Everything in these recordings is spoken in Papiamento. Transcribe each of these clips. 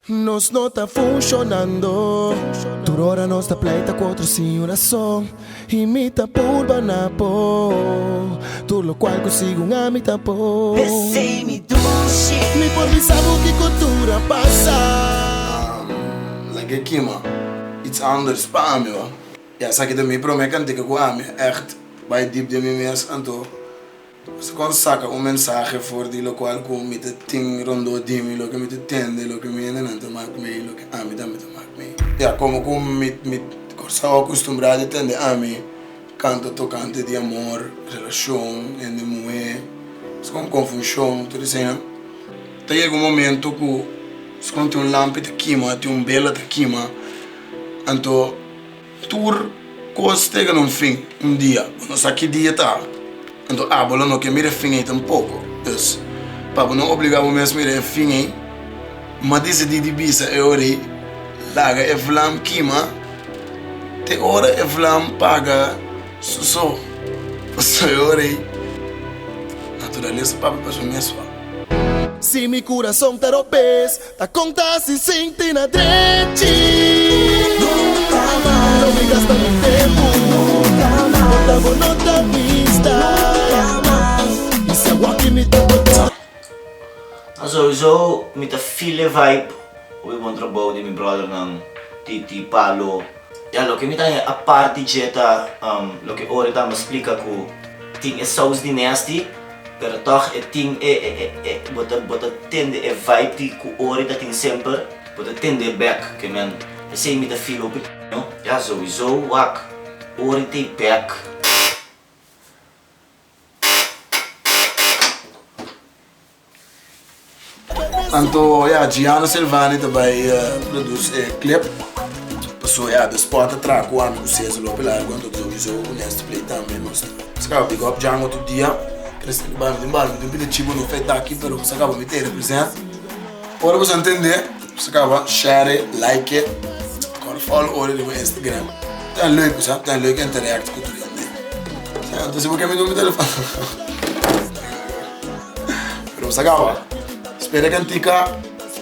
Nos no ta funshonando. Tur ora nos ta pleita ku otro sin un rason. I mi ta purba na bo. Tur lokual ku sigun ami ta bo. P'esei mi dushi. Mi por bisa bo kiko tur a pasa. Lag'é kima. Iets anders pa ami hoor. Ya esaki ta mi prome kantika ku ami echt bai diep den mi mes anto. Nos kon saka un mensahe for di lokual ku mi ta tin rondó di mi, loke mi ta tende, loke mi hendenan ta mak mei, loke ami tambe ta mak mei. Ya, komo ku mi mi Kòrsou akustumbrá di tende ami kanta tokante di amor, relashon, hende muhé, nos kon konfunshon, tur eseinan. Ta yega un momento ku nos kon tin un lampi ta kima, tin un bela ta kima, anto. Tur kos ta yega na un fin un dia. Bo no sa ki dia ta. Anto abo lo no ke mira e fin ei tampoko. Dus, pa bo no obliga bo mes mira e fin ei, m'a disidí di bisa e ora ei, laga e vlam kima te ora e vlam paga su so. Pasobra e ora ei, naturalesa papia pa su mes. Si mi kurason ta robes. Ta konta si sinti na drechi. Nunka mas. Lo mi gasta mi tempu. Nunka mas. Por ta bo no ta bista. Nunka mas. I si awaki mi ta bota. Na sowieso mi ta feel e vibe hopi bon trabou di mi brothernan Titi, Palo. Ya loke mi ta haña apart di dje ta loke Ori tambe a splika ku tin e saus di Nasty pero tòg e tin e e e bo ta bo ta tende e vibe di ku Ori ta tin semper bo ta tende e bèk ke men esei mi ta feel hopi no. Ya sowieso wak Ori ta e bèk. Anto ya Gianno Silvani ta bai produce e clip paso ya The Spot ta traha ku ami ku Cesar Lope Largo anto souiso ku Nasty Play tambe nos ta kaba big up Django tur dia Christian di bai mi tin bai mi tin pidi chibo no feta aki pero mi sa kaba mi te represent ora bo sa ntende sa kaba share it like it kòrda follow ora riba Instagram ta leuk bo sa ta leuk interact ku tur hende anto si bo ke mi numero telefòn. Pero sa gaba. Spera kantika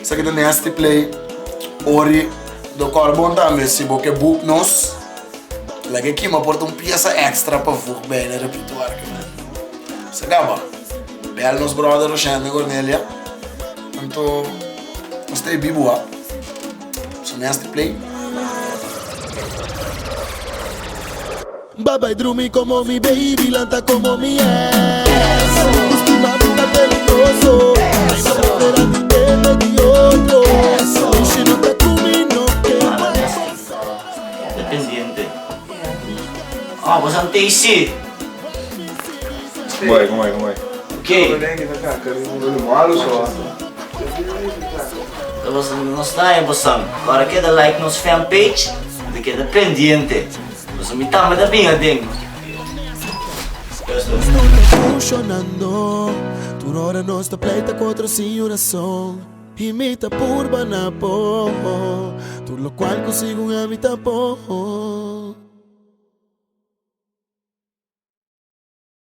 sa kita Nasty Play ori do kor bon tambe si bo ke boek nos laga kima por ta un piesa extra pa voeg bij na repertoire ke men. Sa gaba. Bel nos brother Roshende Cornelia anto nos ta e bibu a. So Nasty Play. Ba bai drumi como mi baby, lanta como mi ex. Bo stima mi ta peligroso, ta prefera di teme di otro. Si no ta cu mi no ke mas. Dependiente. Oh, bo san Tacy. Como é, como é, como é? Ok. Nos ta e bosan. Ora keda like nos fanpage, ta keda pendiente. Pasobra mi tambe ta bin aden. Funshonando tur ora nos ta pleita ku otro sin un rason i mi ta purba na bo tur lokual ku sigun ami ta bo.